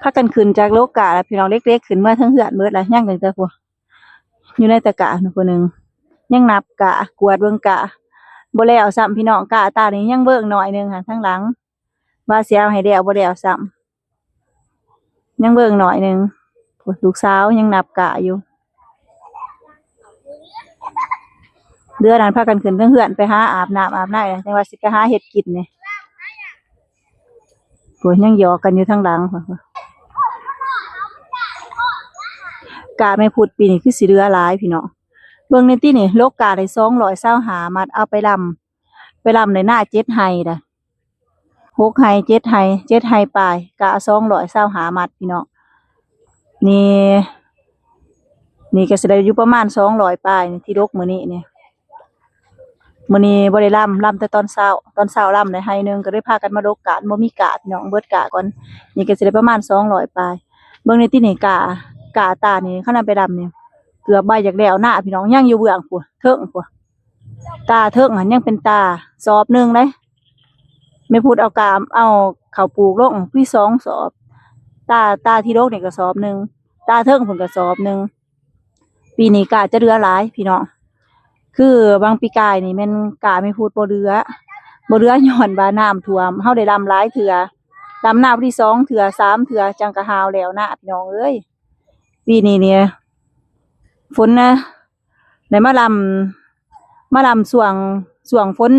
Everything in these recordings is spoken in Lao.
ພາກັນຂຶ້ນຈາກໂລກກາແລ້ວ ພີ່ນ້ອງ ເດັກໆຂຶ້ນເມືອເທິງເຮືອນເບິດແລ້ວ ຍັງຕັ້ງແຕ່ຜູ້ ຢູ່ໃນຕະກະພຸ້ນຜູ້ໜຶ່ງ ຍັງນັບກະ ກວດເບິ່ງກະ ບໍ່ແລ້ວຊ້ຳ ພີ່ນ້ອງ. ກະຕານີ້ຍັງເບິ່ງໜ້ອຍໜຶ່ງຫັ້ນ ທາງຫຼັງ ວ່າຊິເອົາໃຫ້ແລ້ວ ບໍ່ແລ້ວຊ້ຳ ຍັງເບິ່ງໜ້ອຍໜຶ່ງ. ຜູ້ ລູກສາວຍັງນັບກະຢູ່. ເດືອນັ້ນພາກັນຂຶ້ນເທິງເຮືອນໄປຫາອາບນ້ຳອາບໃນ ຈັ່ງວ່າຊິໄປຫາເຮັດກິນນີ້. ໂອ້ຍ ຍັງຫຍອກກັນຢູ່ທາງຫຼັງ ກະແມ່ພຸດປີນີ້ຄືຊິເຫຼືອຫຼາຍ ພີ່ນ້ອງ. ເບິ່ງແດ່ຕິນີ້ ໂລກກາໄດ້ສອງຮ້ອຍຊາວຫ້າມັດ ເອົາໄປລຳ ໄປລຳໄດ້ນາເຈັດໄຮ່ລະ ຫົກໄຮ່ ເຈັດໄຮ່ ເຈັດໄຮ່ປາຍ ກະສອງຮ້ອຍຊາວຫ້າມັດ ພີ່ນ້ອງ. ນີ້ ນີ້ກໍຊິໄດ້ຢູ່ປະມານສອງຮ້ອຍປາຍ ທີ່ດົກມື້ນີ້ນີ້. ມື້ນີ້ບໍ່ໄດ້ລຳ ລຳແຕ່ຕອນເຊົ້າ ຕອນເຊົ້າລຳໄດ້ໄຮ່ໜຶ່ງ ກໍເລີຍພາກັນມາດົກກະ ບໍ່ມີກະ ພີ່ນ້ອງ ເບິດກະກ່ອນ. ນີ້ກໍຊິໄດ້ປະມານສອງຮ້ອຍປາຍ. ເບິ່ງໃນຕິນີ້ ກະ ກະຕານີ້ ຄັນເອົາໄປລຳນີ້ ເກືອບໃບຢາກແລ້ວນາ ພີ່ນ້ອງ ຍັງຢູ່ເບື້ອງພຸ້ນ ເທິງພຸ້ນ. ຕາເທິງຫັ້ນຍັງເປັນຕາສອບໜຶ່ງເດ້ ແມ່ພຸດເອົາກາມ ເອົາເຂົ້າປູກລົງພີສອງສອບ. ຕາ ຕາທີ່ດົກນີ້ກໍສອບໜຶ່ງ ຕາເທິງພຸ້ນກໍສອບໜຶ່ງ. ປີນີ້ກະຈະເຫຼືອຫຼາຍ ພີ່ນ້ອງ. ຄືບາງປີກາຍນີ້ແມ່ນກາແມ່ພຸດບໍ່ເຫຼືອ ບໍ່ເຫຼືອຍ້ອນວ່ານ້ຳຖ້ວມ ເຮົາໄດ້ລຳຫຼາຍເທື່ອ ລຳນາທີສອງເທື່ອ ສາມເທື່ອ ຈັ່ງກະຫາວແລ້ວນາ ພີ່ນ້ອງເອີຍ. ປີນີ້ນີ້ ຝົນນະ ໄດ້ມາລຳ ມາລຳຊ່ວງ ຊ່ວງຝົນ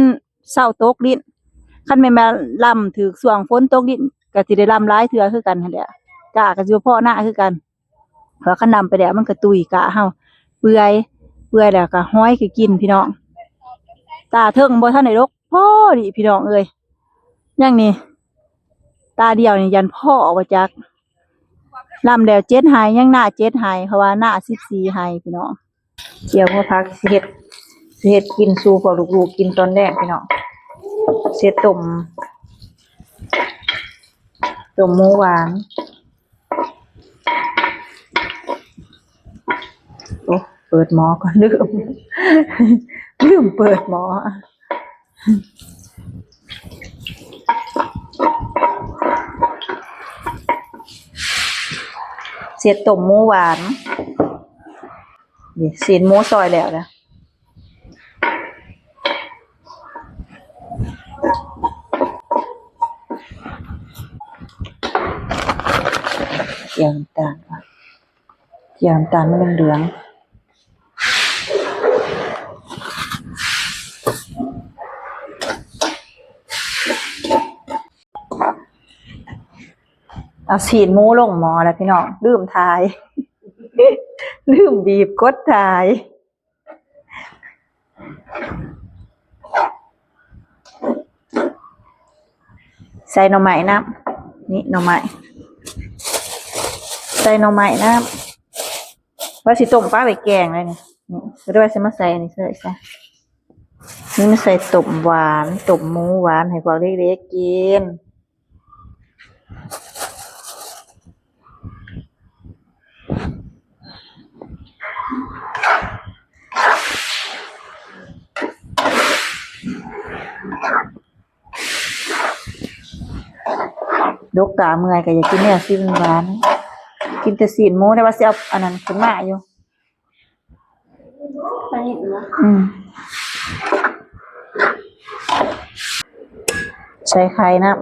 ເຊົາຕົກດິນ. ຄັນແມ່ນມາລຳຖືກຊ່ວງຝົນຕົກດິນ ກໍຊິໄດ້ລຳຫຼາຍເທື່ອຄືກັນຫັ້ນແຫຼະ ກະກໍຊິບໍ່ພໍນາຄືກັນ. ເພາະຄັນລຳໄປແລ້ວມັນກໍຕຸ້ຍກະເຮົາ ເປື່ອຍ ເປື່ອຍແລ້ວກໍຫອຍກໍກິນ ພີ່ນ້ອງ. ຕາເທິງບໍ່ທັນໄດ້ດົກພໍດີ ພີ່ນ້ອງເອີຍ. ຍັງນີ້ ຕາດຽວນີ້ຢ້ານພໍບໍ່ຈັກ. ລຳແລ້ວເຈັດໄຮ່ ຍັງນາເຈັດໄຮ່ ເພາະວ່ານາສິບສີ່ໄຮ່ ພີ່ນ້ອງ. ກ່ຽວຫົວຜັກ ຊິເຮັດ ຊິເຮັດກິນສູ່ພວກລູກໆກິນຕອນແລງ ພີ່ນ້ອງ. ເຮັດຕົ້ມ ຕົ້ມໝູຫວານ. ໂອ້ ເປີດໝໍ້ກ່ອນ ລືມ ລືມເປີດໝໍ້. ເຮັດຕົ້ມໝູຫວານ. ນີ້ ຊີ້ນໝູຊອຍແລ້ວນະ ກຽວນ້ຳຕານກ່ອນ ກຽວນ້ຳຕານໃຫ້ມັນເຫຼືອງໆ. ເອົາຊີ້ນໝູລົງໝໍ້ແລ້ວ ພີ່ນ້ອງ ລືມຖ່າຍ ລືມບີບກົດຖ່າຍ. ໃສ່ໜໍ່ໄມ້ນຳ ນີ້ໜໍ່ໄມ້ ໃສ່ໜໍ່ໄມ້ນຳ. ວ່າຊິຕົ້ມປາໄວ້ແກງເລີຍນີ້ ນີ້ ກໍເລີຍວ່າຊິມາໃສ່ອັນນີ້ ໃສ່ ໃສ່ ນີ້ມາໃສ່ຕົ້ມຫວານ ຕົ້ມໝູຫວານໃຫ້ພວກເດັກໆກິນ. ດົກກາເມື່ອຍກໍຢາກກິນແນວຊີ້ນຫວານ ກິນແຕ່ຊີ້ນໝູ ແຕ່ວ່າຊິເອົາອັນນັ້ນຂຶ້ນມາຢູ່. ອັນນີ້ເນາະ ອືມ ໃສ່ໄຂ່ນຳ.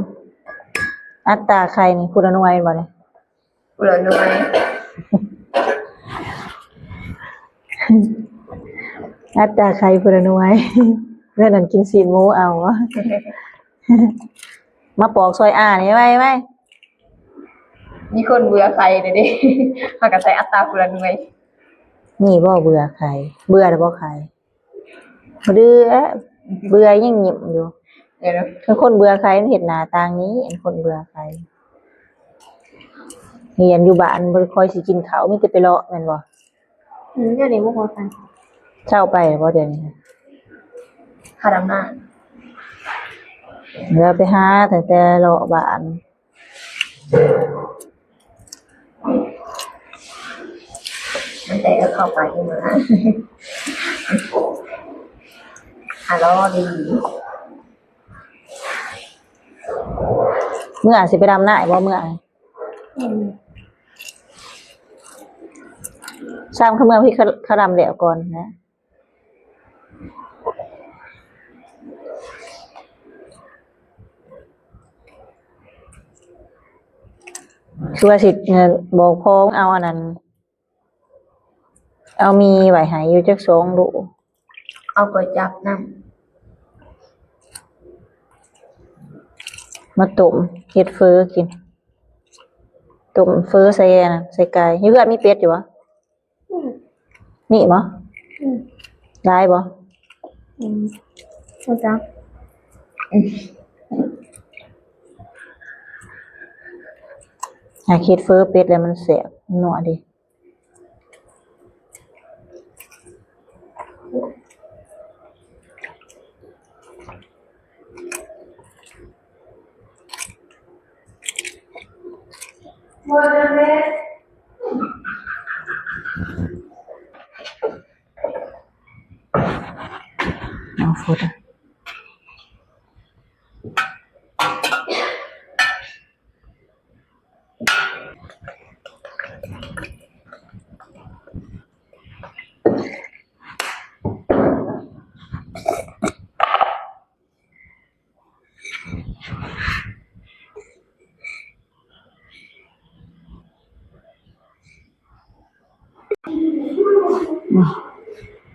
ອັດຕາໄຂ່ນີ້ຜູ້ລະໜ່ວຍແມ່ນບໍ່ນີ້? ຜູ້ລະໜ່ວຍ ອັດຕາໄຂ່ຜູ້ລະໜ່ວຍ. ແມ່ນນັ້ນກິນຊີ້ນໝູເອົາ ມາປອກຊ່ອຍອ້ານີ້ໄວໆ. ມີຄົນເບື່ອໄຂ່ແດ່ເດ້ ເຮົາກໍໃສ່ອັດຕາຜູ້ລະໜ່ວຍ. ມີບໍ່ເບື່ອໄຂ່? ເບື່ອແລ້ວບໍ່ໄຂ່? ບໍ່ເບື່ອ ເບື່ອຍັງຍິ້ມຢູ່. ເອີ ເນາະ ຄັນຄົນເບື່ອໄຂ່ມັນເຮັດໜ້າຕ່າງນີ້ ອັນຄົນເບື່ອໄຂ່. ຮຽນຢູ່ບ້ານບໍ່ຄ່ອຍຊິກິນເຂົ້າ ມີແຕ່ໄປເລາະແມ່ນບໍ່? ອືມ ດຽວນີ້ບໍ່ພໍໃສ່. ເຊົາໄປບໍ່ດຽວນີ້? ຄ່າດຳນາ ເດີໄປຫາຕັ້ງແຕ່ເລາະບ້ານ. ມັນແຕ່ເຂົ້າໄປມາ ຮາໂລດີ. ເມື່ອຊິໄປດຳນາບໍ່ ເມື່ອ? ອືມ ຊ້ຳຄືເມືອງພີ້ຄະລຳແລ້ວກ່ອນນະ. ຄືວ່າຊິ ເອີ ບອກພໍ່ເອົາອັນນັ້ນ ເອົາໝີ່ໄວ້ໃຫ້ຢູ່ຈັກສອງໂລ ເອົາໄປຈັບນຳ ມາຕົ້ມເຮັດເຝີກິນ ຕົ້ມເຝີໃສ່ອັນນັ້ນ ໃສ່ໄກ່. ຢູ່ເຮືອນມີເປັດຢູ່ບໍ່? ອືມ ມີບໍ່? ອືມ ຫຼາຍບໍ່? ອືມ ບໍ່ຈັກ ຢາກເຮັດເຝີເປັດແລ້ວມັນແຊບ ມັນນົວດີ. ເອົາ ພຸດ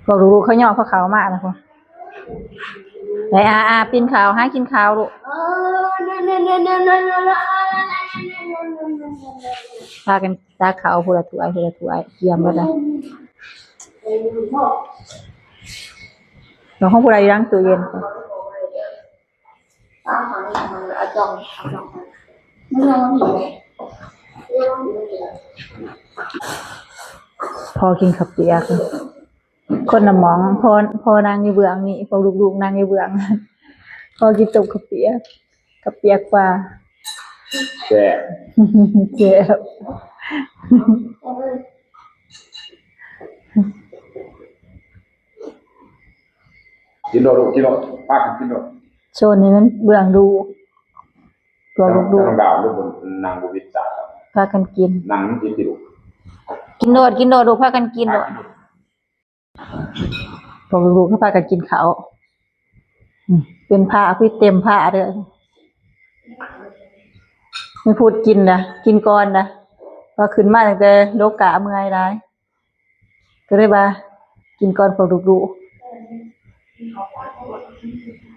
ພວກລູກໆເຂົາຍໍ້ພວກເຂົາມາແລ້ວພຸ້ນ. ໄປ ອາ ອາ ປີ້ນເຂົ້າ ຫາກິນເຂົ້າລູກ. ພາກັນຕັກເຂົ້າຜູ້ລະຖ້ວຍ ຜູ້ລະຖ້ວຍ ກຽມເບິດລະ. ຂອງຜູ້ໃດຢູ່ຫຼັງຕູ້ເຢັນ? ພໍ່ກິນເຂົ້າປຽກ ຄົນລະໝ່ອງ ພໍ່ ພໍ່ນັ່ງຢູ່ເບື້ອງນີ້ ພວກລູກໆນັ່ງຢູ່ເບື້ອງ ພໍ່ກິນຕົ້ມເຂົ້າປຽກ ເຂົ້າປຽກປາ ແຊບ ແຊບ. ກິນໂລດລູກ ກິນໂລດ ພາກັນກິນໂລດ. ໂຊນນີ້ມັນເບື້ອງດູ ຕົວລູກໆ ທາງດາວລູກ ນັ່ງບໍ່ວິດສາ ພາກັນກິນ ນັ່ງກິນຕິລູກ. ກິນໂລດ ກິນໂລດລູກ ພາກັນກິນໂລດ. ພວກລູກໆກໍພາກັນກິນເຂົ້າ. ອືມ ເປັນຜ້າ ຄືເຕັມຜ້າເດີ້. ມີຜູ້ກິນນະ ກິນກ່ອນນະ ວ່າຂຶ້ນມາຕັ້ງແຕ່ໂລກາເມື່ອຍຫຼາຍ. ກໍເລີຍວ່າກິນກ່ອນພວກລູກໆ.